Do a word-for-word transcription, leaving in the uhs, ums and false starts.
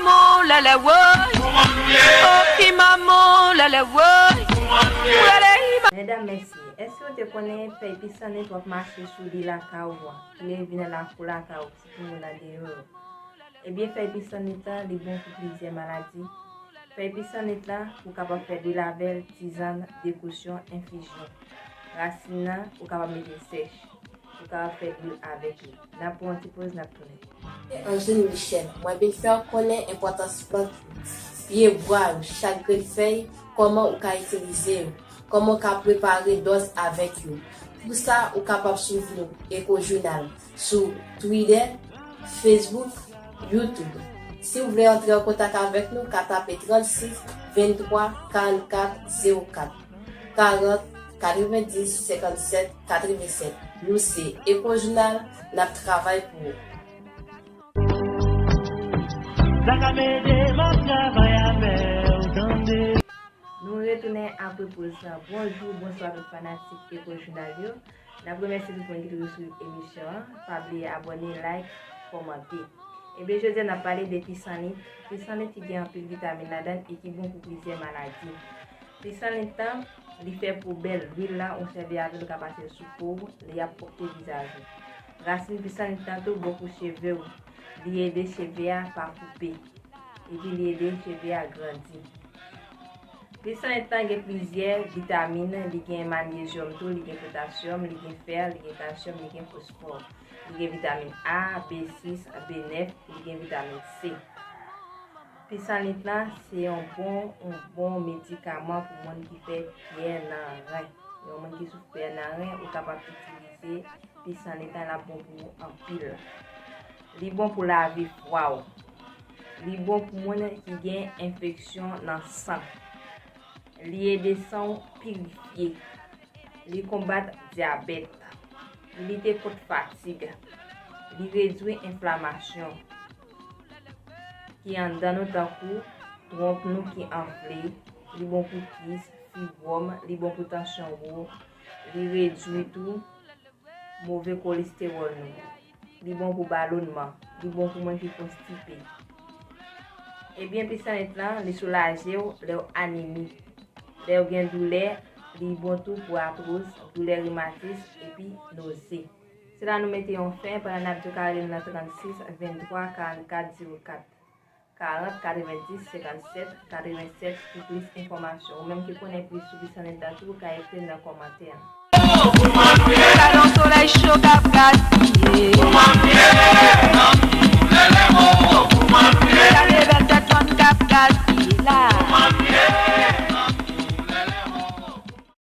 Maman, lèlè, woy. Oh, i maman, lèlè, woy. Lèlè, i ma- Medam, mesye, èske w te konnen fèy pisannit w ap mache sou li lakay ou an, ki leve nan lakou lakay ou, ti timoun nan deyò yo? Ebyen, fèy pisannit lan, li bon pou plizyè maladi. Fèy pisannit lan, ou kapab fè lwil avè l, tizàn, dekosyon, enfizyon. Rasin nan, ou kapab mete l sèch. Ou kapab fè lwil avèk li. N ap pran yon ti poz, n ap tounen. Se Angeline Michel. Mwen vin fè w konnen enpòtans plant yo, pye bwa yo, chak grenn fèy, kòman ou ka itilize yo, kòman ou ka prepare dòz avèk yo. Pou sa, ou kapab swiv nou Eco Journal sou Twitter, Facebook, YouTube. Si w vle antre an kontak avèk nou, ka tape trannsis venntwa karannkat zewo kat, karant katrevendis senkannsèt katrevennsèt. Nou se Eco Journal, n ap travay pou ou. Sa k ap ede m ap travay avè w, tande. Nou retounen apre poz lan. Bonjou, bonswa tout fanatik Eco Journal yo. N ap remèsye tout moun ki toujou swiv emisyon an. Pa bliye abòne, like, kòmante. Ebyen, jodi a n ap pale de pisannit. Pisannit ki gen anpil vitamin ladan l e ki bon pou plizyè maladi. Pisannit lan, li fè po bèl. Lwil la, ou sèvi avè l, ou ka pase l sou po w, li ap pwòpte vizaj ou. Rasin pisannit lan tou bon pou cheve w. Li ede cheve a pa koupe. Epi li ede cheve a grandi. Pisannit lan gen plizyè vitamin, li gen manyezyòm tou, li gen potasyòm, li gen fè, li gen kalsyòm, li gen fosfò. Li gen vitamin A, B sis, B nèf, li gen vitamin C. Pisannit lan se yon bon, yon bon medikaman pou moun ki fè pyè nan ren. Yon moun ki soufri pyè nan ren, ou kapab itilize pisannit lan, l ap bon pou ou anpil. Li bon pou lave fwa w. Li bon pou moun ki gen enfeksyon nan san. Li ede san w pirifye. Li konbat dyabèt. Li lite kont fatig. Li redwi enflamasyon ki anndan nou, tankou twonp nou ki anfle. Li bon pou kis, fibwòm, li bon pou tansyon wo. Li redwi tou move kolestewòl nou. Li bon pou balonman. Li bon pou moun ki konstipe. Ebyen, pisannit lan, li soulaje w lè w anemi. Lè w gen doulè, li bon tou pou atwoz, doulè rimatis, epi noze. Se la nou mete yon fen pandan n ap di w ka rele n nan trannsis venntwa karannkat zewo kat, karant katrevendis senkannsèt katrevennsèt pou plis enfòmasyon. Ou menm ki konnen plis sou pisannit lan tou, ou ka ekri n nan kòmantè. Gadon solèy cho k ap gatiye.